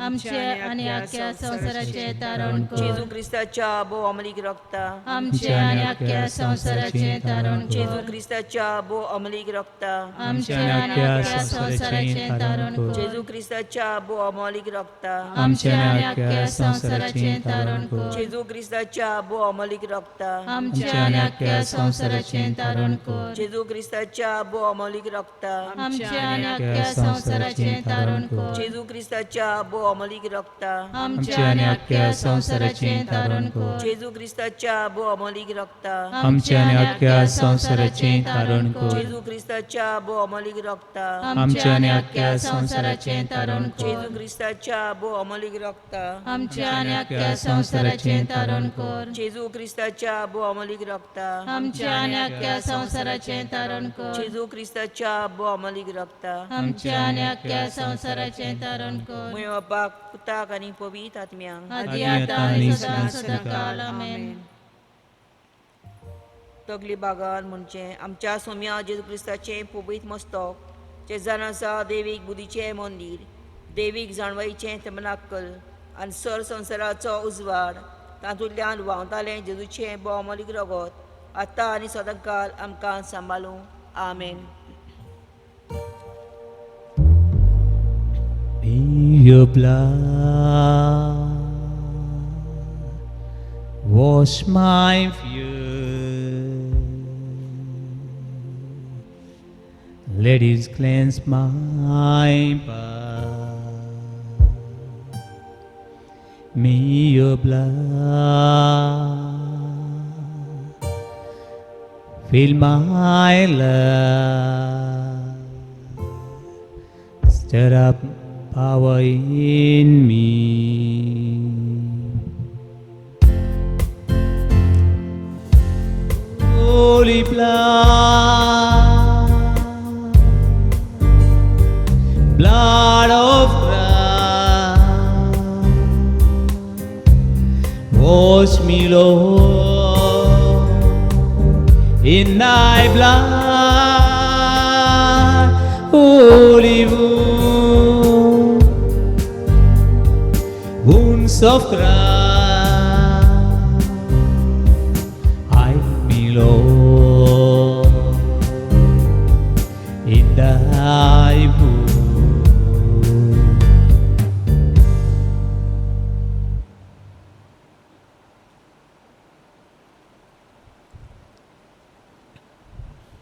आमचे आनी आख्या संवसाराचें तारण कर. जेजू क्रिस्ताच्या भोव अमलीक रोगता आमचे आनी आख्या संवसाराचें तारण जेजू कर. क्रिस्ताच्या भोव अमलीक रोगता आमचे आनी आख्या संवसाराचें तारण कर. जेजू क्रिस्ताच्या भोव अमलीक रोगता आमचे आनी आख्या संवसाराचें तारण कर. जेजू क्रिस्ताच्या भोव अमलीक रोगता आमचे आनी आख्या संवसाराचें तारण कर. जेजू क्रिस्ताच्या भोव अमलीक रोगता आमचे आनी आख्या संवसाराचें तारण कर. जेजू क्रिस्ताच्या भोव अमलीक रोगता आमचे आनी आख्या संवसाराचें तारण कर. जेजू क्रिस्ताच्या भोव अमलीक रोगता आमचे आनी आख्या संवसाराचें तारण कर. जेजू क्रिस्ताच्या भोव अमलीक रोगता आमचे आनी आख्या संवसाराचें तारण कर. जेजू क्रिस्ताच्या भोव अमलीक रोगता आमचे आनी आख्या संवसाराचें तारण कर. जेजू क्रिस्ताच्या भोव अमलीक रोगता आमचे आनी आख्या संवसाराचें तारण कर. जेजू क्रिस्ताच्या भोव अमलीक रोगता आमचे आनी आख्या संवसाराचें तारण कर. मुय बापाक पुताक आनी पवित्र आत्म्यांक आदी आतां आनी सदां सदांकाळ. आमेन. तगली बागान म्हणचे आमच्या सोम्या जेजू क्रिस्ताचें पवित्र मस्तक जें जावन आसा देवीक बुद्धीचें मंदीर देवीक जाणवाईचें तमनाक्कल आनी सर संवसाराचो उजवाड तातूंतल्यान व्हांवतालें जेजूचें भोवमोलीक रगत आतां आनी सदांकाळ आमकां सांबाळूं. आमेन. Your blood wash my fear, let it cleanse my path. May your blood fill my life, stir up power in me. Holy blood, blood of Christ, wash me, Lord, in thy blood, holy wound, wounds of Christ, hide me, Lord, in thy wound.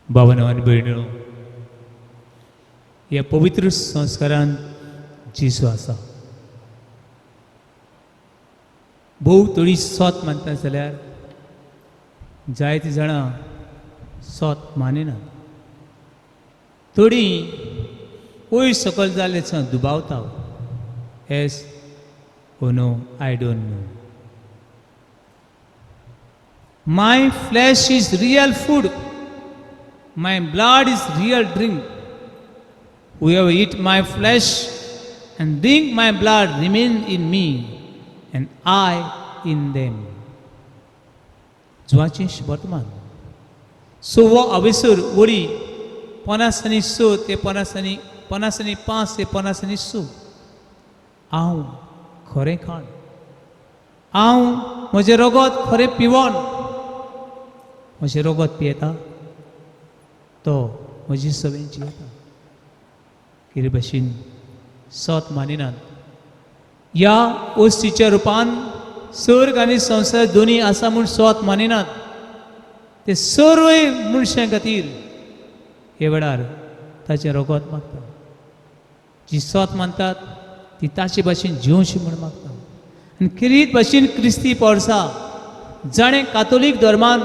भावानो आनी भयणीनो, ह्या पवित्र संस्कारान जेजू आसा. भोव थोडी सोत मानता जाल्यार जायतीं जाणां सोत मानिनात. थोडीं वयर सकयल जाल्ले दुबावता. Yes or no, I don't know. My flesh is real food, my blood is real drink. Whoever eat my flesh and drink my blood remain in me and I in them. जुवाचें वर्तमान so अवेसर वरी 56 ते 55 ते 56. हांव खरें खाण, हांव म्हजें रगत खरें पिवन, म्हजें रगत पियेता तो म्हजी सवें जियेता. कितें भशेन सत मानिनात ह्या वस्तीच्या रुपान सर्ग आनी संवसार दोनी आसा म्हूण सत मानिनात. ते सर्वय मनशां खातीर हे वेळार ताचें रगत मागता. जी सत मानतात ती ताचे भाशेन जिवची म्हूण मागता. आनी किरीत भाशेन क्रिस्ती पोरसा जाणें कातोलीक धर्मान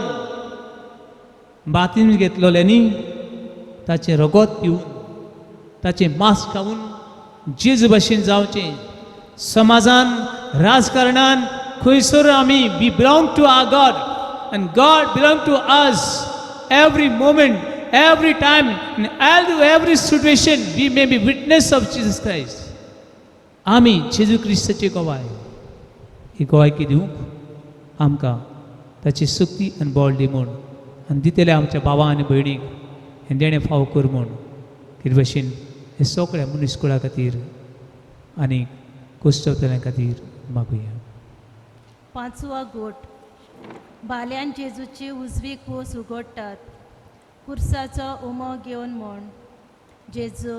बातीन घेतलोलें न्ही ताचें रगत पिवन ताचें मांस खावन जेजू भाशेन जावचें. समाजान राजकारणान खंयसर आमी we belong to our God and God belong to us. Every moment, every time, in every situation we may be witness of Jesus Christ. आमी जेजू क्रिस्ताची गवाय, ही गवायकी दिवंक आमकां ताची शक्ती आनी बळ दी म्हूण आनी दितले आमच्या भावा आनी भयणीक हें देणें फावो कर म्हूण कितें भशेन हे सगळ्या मनीसकुळा खातीर आनी कुश्टवतल्या खातीर मागुया. पांचवा गोट. बाल्यान जेजूची उजवी कूस उगडटात कुर्साचो उमो घेवन म्हण, जेजू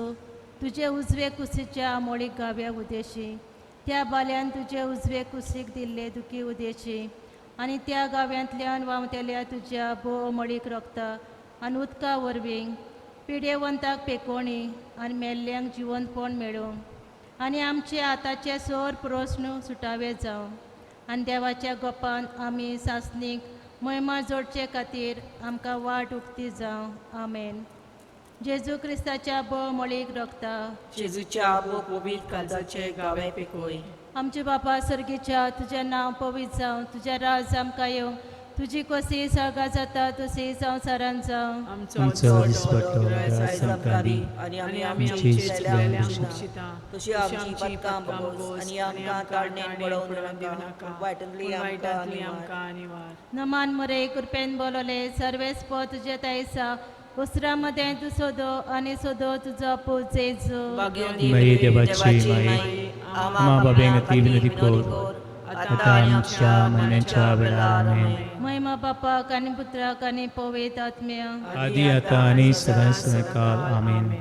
तुजे उजवे कुशीच्या आमोळीक गाव्या उदेशी, त्या बाल्यान तुजे उजवे कुशीक दिल्ले दुखी उदेशी आनी त्या गाव्यांतल्यान व्हांवतेल्या तुज्या भोव अमळीक रगता आनी उदका वरवीं पिडेवंताक पेकोणी आनी मेल्ल्यांक जिवंतपण मेळूं आनी आमचे आतांचे सोर प्रस्न सुटावे जावं आनी देवाच्या गोपान आमी सासणीक महिमा जोडचे खातीर आमकां वाट उक्ती जावं. आमेन. जेजू क्रिस्ताच्या भोव रगता, जेजूच्या भोव पवित्र काळजाचे गावे पेकोय. आमचे बापा सर्गीच्या, तुजें नांव पवित्र जावं, तुजें राज आमकां येवं, तुजी कोसी सर्गा जाता तशी संवसारान जावं. आमचो दिसपट्टो ग्रास आमकां दी आनी आनी आमी आमी आमची आमची चुकल्यां चुकलेल्यांक भोगशीता, भोगशिता, तशी आमची पथकां भोगोस आनी आमकां ताळणेन पडोवन दिवनाका, वायटांतली पूण आमकां वायटांतली निवार. आमकां निवार. नमान मरे कृपेन बोलले सर्वेस्प तुजे तायसा उसरा मदें तूं सोदो आनी सोदो तुजो पूत जेजू. भाग्यवंती माई देवाची माई, आमा आमा बाबेंक ती विनंती कर, आतां आमच्या मरणाच्या वेळार. आमेन. महिमा बापाक आनी पुत्राक आनी पवित्र आत्म्या, आदी आतां आनी सदां सदांकाळ. आमेन.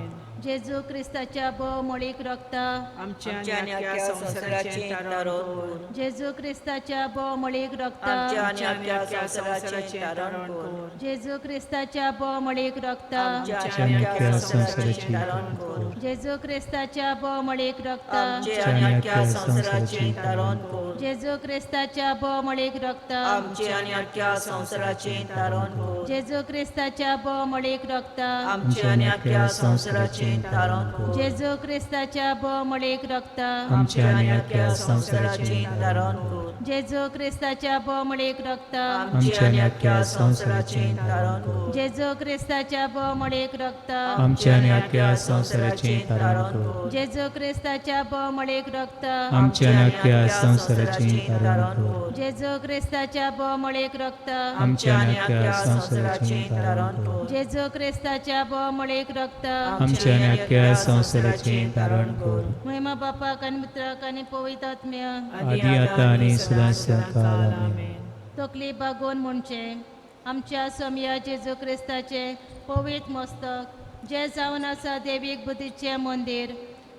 जेजू क्रिस्ताच्या भोव मोळीक रगता, आमच्या आमच्या आनी आनी आख्या आख्या संवसाराचें संवसाराचें तारण तारण कर. कर. जेजू क्रिस्ताच्या भोव मोळीक रगता, आमच्या आनी आमच्या आनी आख्या आख्या संवसाराचें संवसाराचें तारण तारण कर. कर. जेजू क्रिस्ताच्या भोव मोळीक रगता, आमच्या आमच्या आनी आनी आख्या आख्या संवसाराचें संवसाराचें तारण कर. जेजू क्रिस्ताच्या भोव मोळीक रगता, आमचे आनी आख्या संवसाराचें तारण कर. जेजू क्रिस्ताच्या भोव मोळीक रगता, आमचे आनी आख्या संवसाराचें तारण कर. जेजू क्रिस्ताच्या भोव मोळीक रगता, आमचे आनी आख्या संवसाराचें तारण कर. जेजू क्रिस्ताच्या भोव मोळीक रगता, आमच्या आमचे आनी आख्या संवसाराचें तारण कर. जेजू क्रिस्ताच्या भोव मोळीक रगता, आमचे आनी आख्या संवसाराचें तारण कर. जेजू क्रिस्ताच्या भोव मोळीक रगता, आमच्या आनी आख्या संवसाराचें तारण कर. जेजू क्रिस्ताच्या भोव मोळीक रगता, आमच्या आनी आख्या संवसाराचें तारण कर. जेजू क्रिस्ताच्या भोव मोळीक रगता, आमच्या आनी आख्या संवसाराचें तारण कर. जेजू क्रिस्ताच्या भोव मोळीक रगता, आमच्या आनी आख्या संवसाराचें तारण कर. महिमा बापाक आनी पुत्राक आनी पवित्र आत्म्या, आदी आतां आनी सदां सदांकाळ. आमेन. तकली बागोवन म्हणचें, आमच्या सोमया जेजू क्रिस्ताचें पवित्र मस्तक जें जावन आसा देवीक बुद्धीचें मंदीर,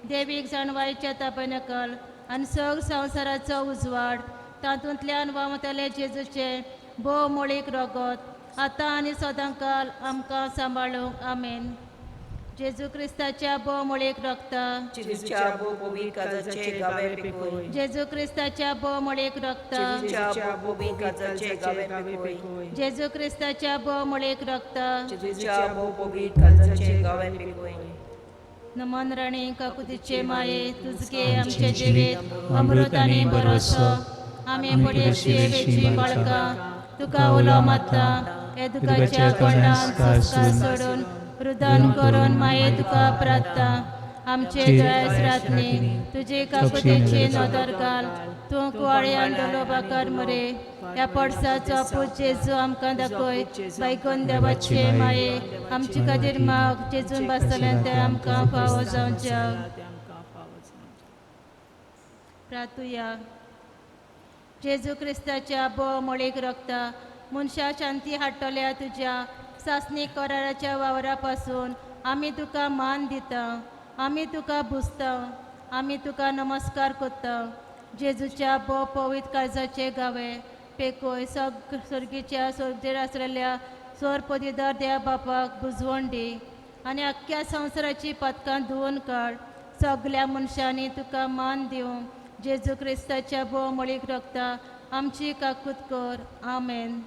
देवीक जाणवायचें ताबेनकल आनी सग संवसाराचो उजवाड, तातूंतल्यान व्हांवतलें जेजूचें भोव मोळीक रगत आतां आनी सदांकाल आमकां सांबाळूंक. आमेन. जेजू क्रिस्ताच्या भोव मोळीक रगता, जेजूच्या भोव पवित्र काळजाचे गावे पेकोय. जेजू क्रिस्ताच्या भोव मोळीक रगता, जेजूच्या भोव पवित्र काळजाचे गावे पेकोय. जेजू क्रिस्ताच्या भोव मोळीक रगता, जेजूच्या भोव पवित्र काळजाचे गावे पेकोय. नमन राणी काकुतीचे माये, तुझगे आमचे आमचे जिवीत जिवीत अमृत आनी भरवंसो, आमी आमी पडयेची पडयेची वेची बाळकां तुका उलो मारता, हे दुखाच्या कोंडान संस्कार सोडून रुदन करून माये तुका प्रार्थना. आमचे दयास रातनी तुजे काकुतीची नदर घाल, तूं कुवाळ्यान डोलोबाकार मरे ह्या पडसाचो पूत जेजू आमकां दाखय. बायकोन देवाचे माये आमचे खातीर माग, जेजून बसतलें तें आमकां फावो जावचें. ते आमकां फावो जावचें. प्रार्थुया. जेजू क्रिस्ताच्या भोव मोळीक रगता मनशा शांती हाडटल्या तुज्या सासणी कराराच्या वावरा पासून आमी तुका मान दिता, आमी तुका भुजता, आमी तुका नमस्कार करता. जेजूच्या भोव पवित्र काळजाचे गावे पेकोय सग सर्गीच्या सर्गेर आसलेल्या सोर पदवीधर देवा बापाक बुजवण दी आनी अख्ख्या संवसाराची पदकां धुवन काड. सगल्या मनशांनी तुका मान दिवंक जेजू क्रिस्ताच्या भोव मोळीक रगता आमची काकूत कर. आमेन.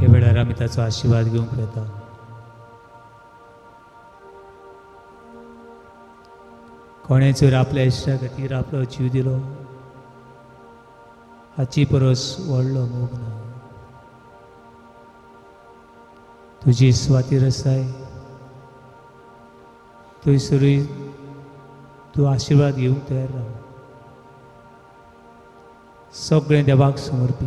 ह्या वेळार आमी ताचो आशिर्वाद घेवंक वता. कोणें जर आपल्या इश्टा खातीर आपलो जीव दिलो, हाची परस व्हडलो मोग ना. तुजी स्वातीर आसाय, थंयसरूय तूं आशिर्वाद घेवंक तयार राव. सगळें देवाक समर्पी.